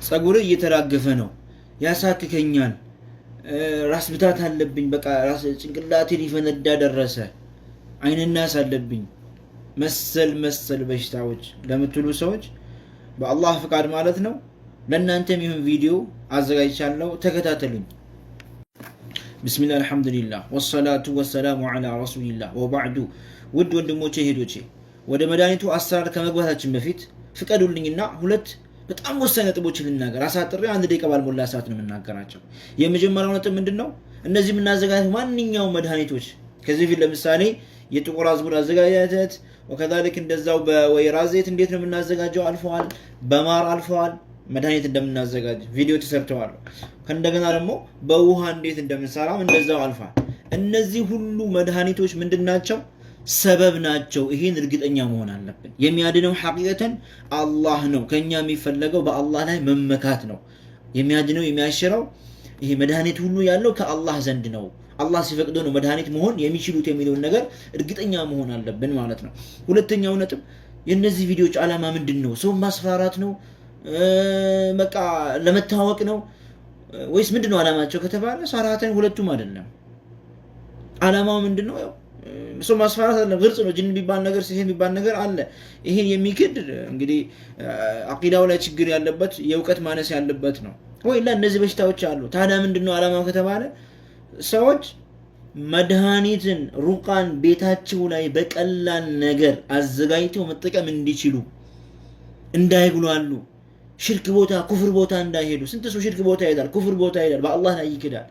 ጸጉሬ እየተራገፈ ነው፣ ያሳክከኛል፣ ራስ ምታት አለብኝ፣ በቃ ራስ ጭንቅላቴ ሊፈነዳ ደረሰ፣ አይንናስ አለብኝ፣ መሰል መሰል በሽታዎች ለምትሉ ሰዎች በአላህ ፍቃድ ማለት ነው ለእናንተም ይሁን ቪዲዮ አዘጋጅቻለሁ። ተከታተሉኝ። ብስሚላህ አልሐምዱሊላህ ወሰላቱ ወሰላሙ ዐላ ረሱሊላህ ወባዕዱ። ውድ ወንድሞቼ እህቶቼ፣ ወደ መድኃኒቱ አሰራር ከመግባታችን በፊት ፍቀዱልኝና ሁለት በጣም ወሳኝ ነጥቦችን ልናገር። አሳጥሬ አንድ ደቂቃ ባልሞላ ሰዓት ነው የምናገራቸው። የመጀመሪያው ነጥብ ምንድን ነው? እነዚህ የምናዘጋጀው ማንኛውም መድኃኒቶች ከዚህ በፊት ለምሳሌ የጥቁር አዝሙድ አዘጋጃጀት ወከዛሊክ እንደዛው በወይራ ዘይት እንዴት ነው የምናዘጋጀው አልፈዋል። በማር አልፈዋል። መድኃኒት እንደምናዘጋጅ ቪዲዮ ተሰርተዋል። ከእንደገና ደግሞ በውሃ እንዴት እንደምንሰራም እንደዛው አልፏል። እነዚህ ሁሉ መድኃኒቶች ምንድን ናቸው? ሰበብ ናቸው። ይህን እርግጠኛ መሆን አለብን። የሚያድነው ሐቂቀተን አላህ ነው። ከኛ የሚፈለገው በአላህ ላይ መመካት ነው። የሚያድነው የሚያሽረው ይሄ መድኃኒት ሁሉ ያለው ከአላህ ዘንድ ነው። አላህ ሲፈቅዶ ነው መድኃኒት መሆን የሚችሉት የሚለውን ነገር እርግጠኛ መሆን አለብን ማለት ነው። ሁለተኛው ነጥብ የእነዚህ ቪዲዮዎች ዓላማ ምንድን ነው? ሰው ማስፈራራት ነው? በቃ ለመታወቅ ነው ወይስ ምንድን ነው ዓላማቸው ከተባለ ሰራተን ሁለቱም አይደለም። ዓላማው ምንድን ነው? ያው ሰው ማስፈራራት አይደለም፣ ግልጽ ነው። ጅን የሚባል ነገር ሲህር የሚባል ነገር አለ። ይሄን የሚክድ እንግዲህ አቂዳው ላይ ችግር ያለበት የእውቀት ማነስ ያለበት ነው ወይ ላ እነዚህ በሽታዎች አሉ። ታዲያ ምንድን ነው ዓላማው ከተባለ ሰዎች መድኃኒትን ሩቃን ቤታቸው ላይ በቀላል ነገር አዘጋጅተው መጠቀም እንዲችሉ እንዳይጉላሉ፣ ሽርክ ቦታ ኩፍር ቦታ እንዳይሄዱ። ስንት ሰው ሽርክ ቦታ ይሄዳል፣ ኩፍር ቦታ ይሄዳል፣ በአላህ ላይ ይክዳል።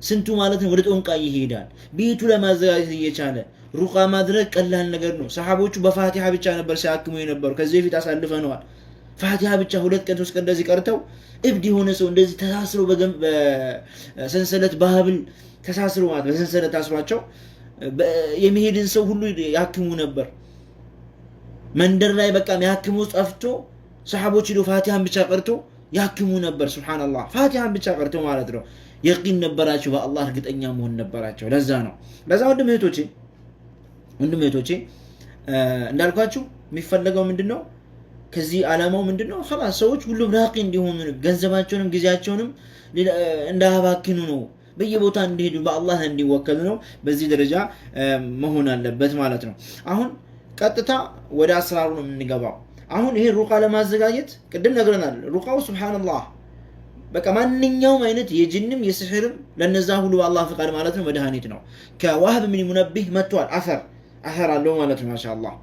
ስንቱ ማለት ነው ወደ ጦንቃይ ይሄዳል። ቤቱ ለማዘጋጀት እየቻለ ሩቃ ማድረግ ቀላል ነገር ነው። ሰሓቦቹ በፋቲሃ ብቻ ነበር ሲያክሙ የነበሩ። ከዚህ በፊት አሳልፈነዋል። ፋቲሃ ብቻ 2 ቀን 3 ቀን እንደዚህ ቀርተው እብድ የሆነ ሰው እንደዚህ ተሳስሮ በሰንሰለት በሀብል ተሳስሮ ማለት በሰንሰለት ታስሯቸው የሚሄድን ሰው ሁሉ ያክሙ ነበር። መንደር ላይ በቃ ያክሙ ጠፍቶ ሰሓቦች ሄዶ ፋቲሃን ብቻ ቀርቶ ያክሙ ነበር። ሱብሓነላህ ፋቲሃን ብቻ ቀርቶ ማለት ነው። የቂን ነበራቸው፣ በአላህ እርግጠኛ መሆን ነበራቸው። ለዛ ነው ለዛ ወንድም እህቶቼ እንዳልኳችሁ የሚፈለገው ምንድን ነው? ከዚህ ዓላማው ምንድን ነው? ኸላስ ሰዎች ሁሉም ራቂ እንዲሆኑ ገንዘባቸውንም ጊዜያቸውንም እንዳያባክኑ ነው። በየቦታ እንዲሄዱ በአላህ እንዲወከሉ ነው። በዚህ ደረጃ መሆን አለበት ማለት ነው። አሁን ቀጥታ ወደ አሰራሩ ነው የምንገባው። አሁን ይሄ ሩቃ ለማዘጋጀት ቅድም ነግረናል። ሩቃው ሱብሓነላህ በቃ ማንኛውም አይነት የጅንም የስሕርም ለነዛ ሁሉ በአላህ ፍቃድ ማለት ነው መድኃኒት ነው። ከዋህብ ምን ሙነቢህ መጥቷል። አፈር አፈር አለው ማለት ነው። ማሻአላህ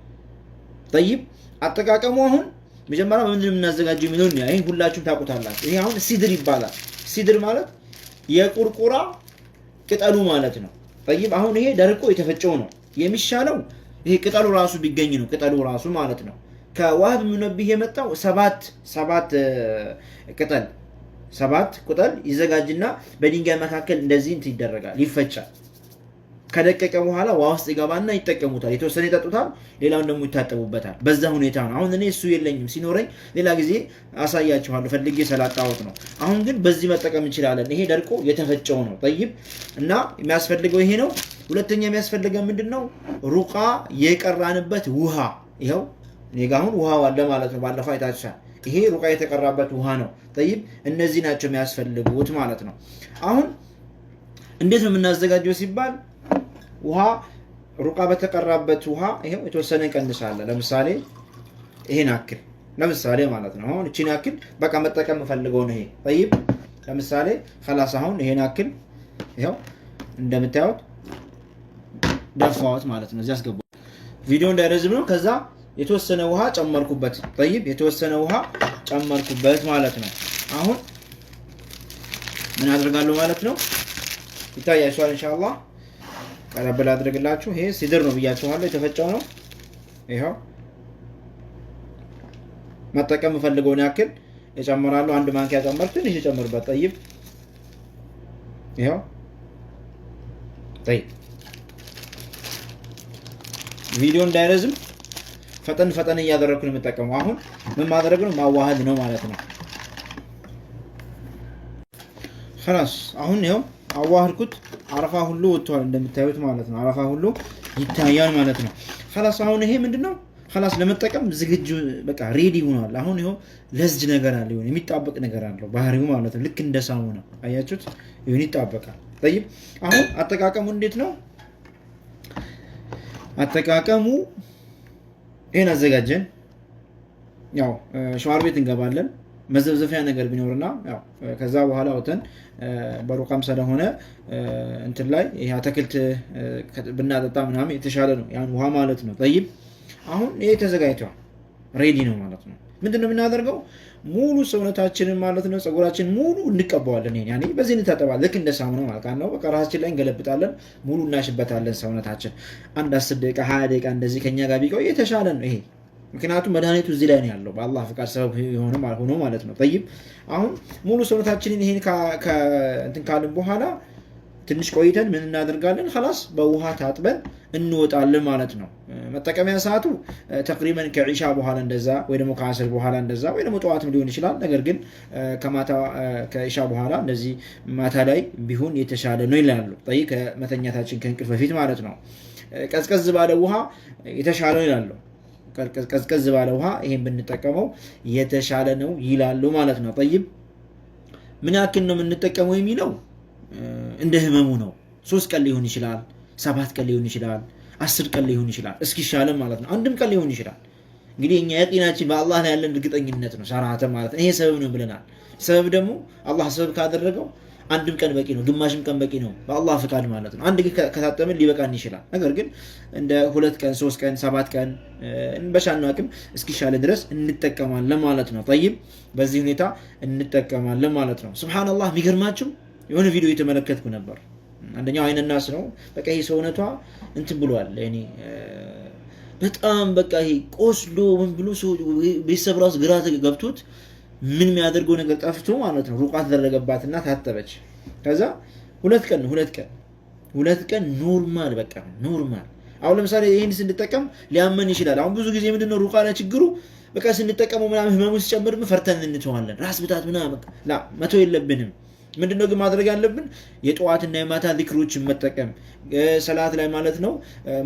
ጠይብ። አጠቃቀሙ አሁን መጀመሪያ በምንድን ነው የምናዘጋጀው የሚለውን ይሄን ሁላችሁም ታውቁታላችሁ። ይሄ አሁን ሲድር ይባላል። ሲድር ማለት የቁርቁራ ቅጠሉ ማለት ነው። ጠይብ አሁን ይሄ ደርቆ የተፈጨው ነው የሚሻለው። ይሄ ቅጠሉ ራሱ ቢገኝ ነው፣ ቅጠሉ ራሱ ማለት ነው። ከዋህብ ሙነቢህ የመጣው ሰባት ሰባት ቅጠል ሰባት ቅጠል ይዘጋጅና በድንጋይ መካከል እንደዚህ እንትን ይደረጋል፣ ይፈጫል። ከደቀቀ በኋላ ውሃ ውስጥ ይገባና ይጠቀሙታል። የተወሰነ ይጠጡታል፣ ሌላውን ደግሞ ይታጠቡበታል። በዛ ሁኔታ ነው። አሁን እኔ እሱ የለኝም፣ ሲኖረኝ ሌላ ጊዜ አሳያችኋለሁ። ፈልጌ ስላጣሁት ነው። አሁን ግን በዚህ መጠቀም እንችላለን። ይሄ ደርቆ የተፈጨው ነው። ጠይብ እና የሚያስፈልገው ይሄ ነው። ሁለተኛ የሚያስፈልገው ምንድን ነው? ሩቃ የቀራንበት ውሃ። ይኸው እኔ ጋ አሁን ውሃው አለ ማለት ነው። ባለፈው አይታችኋል። ይሄ ሩቃ የተቀራበት ውሃ ነው። ጠይብ እነዚህ ናቸው የሚያስፈልጉት ማለት ነው። አሁን እንዴት ነው የምናዘጋጀው ሲባል ውሃ ሩቃ በተቀራበት ውሃ ይሄው የተወሰነ እንቀንሳለን። ለምሳሌ ይሄን አክል ለምሳሌ ማለት ነው። አሁን እቺን አክል በቃ መጠቀም የምፈልገው ነው ይሄ። ጠይብ ለምሳሌ خلاص አሁን ይሄን አክል ይሄው እንደምታዩት ደፋሁት ማለት ነው። እዚህ አስገባው። ቪዲዮ እንዳይረዝም ነው። ከዛ የተወሰነ ውሃ ጨመርኩበት። ጠይብ የተወሰነ ውሃ ጨመርኩበት ማለት ነው። አሁን ምን አድርጋለሁ ማለት ነው። ይታያችኋል ኢንሻአላህ ቀረብ አድርግላችሁ። ይሄ ሲድር ነው ብያችኋለሁ፣ የተፈጨው ነው። ይኸው መጠቀም የምፈልገውን ያክል እጨምራለሁ። አንድ ማንኪያ ጨመር፣ ትንሽ እጨምርበት። ጠይብ ይኸው ጠይብ። ቪዲዮ እንዳይረዝም ፈጠን ፈጠን እያደረግኩ ነው የምጠቀመው። አሁን ምን ማድረግ ነው? ማዋሃድ ነው ማለት ነው። خلاص አሁን ይኸው አዋህድኩት። አረፋ ሁሉ ወጥቷል እንደምታዩት ማለት ነው። አረፋ ሁሉ ይታያል ማለት ነው። خلاص አሁን ይሄ ምንድነው? خلاص ለመጠቀም ዝግጁ በቃ ready ሆኗል። አሁን ይኸው ለዝጅ ነገር አለ፣ ይሆን የሚጣበቅ ነገር አለው ባህሪው ማለት ነው። ልክ እንደ ሳሙና አያችሁት፣ ይሁን ይጣበቃል። طيب አሁን አጠቃቀሙ እንዴት ነው? አጠቃቀሙ ይሄን አዘጋጀን። ያው ሸዋር ቤት እንገባለን። መዘብዘፊያ ነገር ቢኖርና ያው ከዛ በኋላ ወተን በሩቃም ስለሆነ እንትን ላይ ይሄ አትክልት ብናጠጣ ምናምን የተሻለ ነው፣ ያን ውሃ ማለት ነው። طيب አሁን ይሄ ተዘጋጅቷል፣ ready ነው ማለት ነው። ምንድን ነው የምናደርገው? ሙሉ ሰውነታችንን ማለት ነው ፀጉራችን ሙሉ እንቀባዋለን። ይሄን ያኔ በዚህ እንታጠባለን፣ ልክ እንደ ሳሙና ማለት ነው። በቃ ራሳችን ላይ እንገለብጣለን፣ ሙሉ እናሽበታለን ሰውነታችን። አንድ 10 ደቂቃ 20 ደቂቃ እንደዚህ ከኛ ጋር ቢቆይ የተሻለ ነው ይሄ። ምክንያቱም መድኃኒቱ እዚህ ላይ ነው ያለው በአላህ ፍቃድ ሰበብ ሆኖ ማለት ነው። طيب አሁን ሙሉ ሰውነታችንን ይሄን እንትን ካልን በኋላ ትንሽ ቆይተን ምን እናደርጋለን? خلاص በውሃ ታጥበን እንወጣለን ማለት ነው። መጠቀሚያ ሰዓቱ تقريبا ከዒሻ በኋላ እንደዛ፣ ወይ ደግሞ ከአስር በኋላ እንደዛ፣ ወይ ደግሞ ጠዋትም ሊሆን ይችላል። ነገር ግን ከማታ ከዒሻ በኋላ እንደዚህ ማታ ላይ ቢሆን የተሻለ ነው ይላሉ። طيب ከመተኛታችን ከእንቅልፍ በፊት ማለት ነው። ቀዝቀዝ ባለ ውሃ የተሻለ ነው ይላሉ። ቀዝቀዝ ባለ ውሃ ይሄን ብንጠቀመው የተሻለ ነው ይላሉ ማለት ነው። طيب ምን ያክል ነው የምንጠቀመው የሚለው እንደ ህመሙ ነው። 3 ቀን ሊሆን ይችላል፣ 7 ቀን ሊሆን ይችላል፣ 10 ቀን ሊሆን ይችላል፣ እስኪሻለን ማለት ነው። አንድም ቀን ሊሆን ይችላል። እንግዲህ እኛ የቂናችን በአላህ ላይ ያለን እርግጠኝነት ነው ሰራተ ማለት ነው። ይሄ ሰበብ ነው ብለናል። ሰበብ ደግሞ አላህ ሰበብ ካደረገው አንድም ቀን በቂ ነው፣ ግማሽም ቀን በቂ ነው በአላህ ፍቃድ ማለት ነው። አንድ ከታጠምን ሊበቃን ይችላል። ነገር ግን እንደ 2 ቀን፣ 3 ቀን፣ 7 ቀን በሻልነው አቅም እስኪሻለን ድረስ እንጠቀማለን ማለት ነው። ጠይብ በዚህ ሁኔታ እንጠቀማለን ማለት ነው። ሱብሃነላህ የሚገርማችሁ የሆነ ቪዲዮ የተመለከትኩ ነበር። አንደኛው አይነናስ ነው። በቃ ይሄ ሰውነቷ እንትን ብሏል። እኔ በጣም በቃ ይሄ ቆስሎ ምን ብሎ ቤተሰብ ራሱ ግራ ገብቶት ምን የሚያደርገው ነገር ጠፍቶ ማለት ነው። ሩቃ ተደረገባትና ታጠበች። ከዛ 2 ቀን 2 ቀን normal በቃ normal። አሁን ለምሳሌ ይህን ስንጠቀም ሊያመን ይችላል። አሁን ብዙ ጊዜ ምንድነው ሩቃ ላይ ችግሩ በቃ ስንጠቀመው ምናምን ህመሙ ሲጨምር ፈርተን እንተዋለን። ራስ ምታት ምናምን ላ መተው የለብንም። ምንድነው ግን ማድረግ ያለብን? የጠዋትና የማታ ዚክሮችን መጠቀም፣ ሰላት ላይ ማለት ነው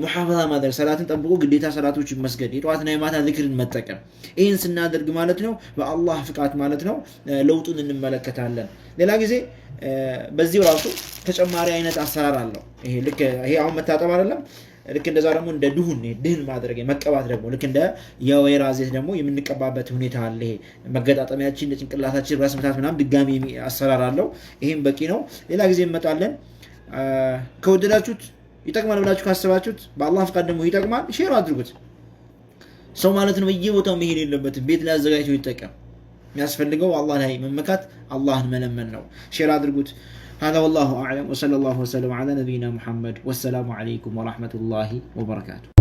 ሙሐፈዛ ማድረግ፣ ሰላትን ጠብቆ ግዴታ ሰላቶችን መስገድ፣ የጠዋትና የማታ ዚክርን መጠቀም። ይህን ስናደርግ ማለት ነው በአላህ ፍቃድ ማለት ነው ለውጡን እንመለከታለን። ሌላ ጊዜ በዚሁ ራሱ ተጨማሪ አይነት አሰራር አለው። ይሄ ልክ ይሄ አሁን መታጠብ አይደለም፣ ልክ እንደዛ ደግሞ እንደ ድህን ማድረግ መቀባት ደግሞ ልክ እንደ የወይራ ዘይት ደግሞ የምንቀባበት ሁኔታ አለ። ይሄ መገጣጠሚያችን ለጭንቅላታችን ራስ ምታት ምናምን ድጋሚ አሰራር አለው። ይሄም በቂ ነው። ሌላ ጊዜ እንመጣለን። ከወደዳችሁት ይጠቅማል ብላችሁ ካሰባችሁት በአላህ ፍቃድ ደግሞ ይጠቅማል፣ share አድርጉት። ሰው ማለት ነው በየቦታው መሄድ የለበትም። ቤት ላይ አዘጋጅቶ ይጠቀም። የሚያስፈልገው አላህ ላይ መመካት አላህን መለመን ነው። share አድርጉት። هذا والله أعلم، وصلى الله وسلم على نبينا محمد، والسلام عليكم ورحمة الله وبركاته.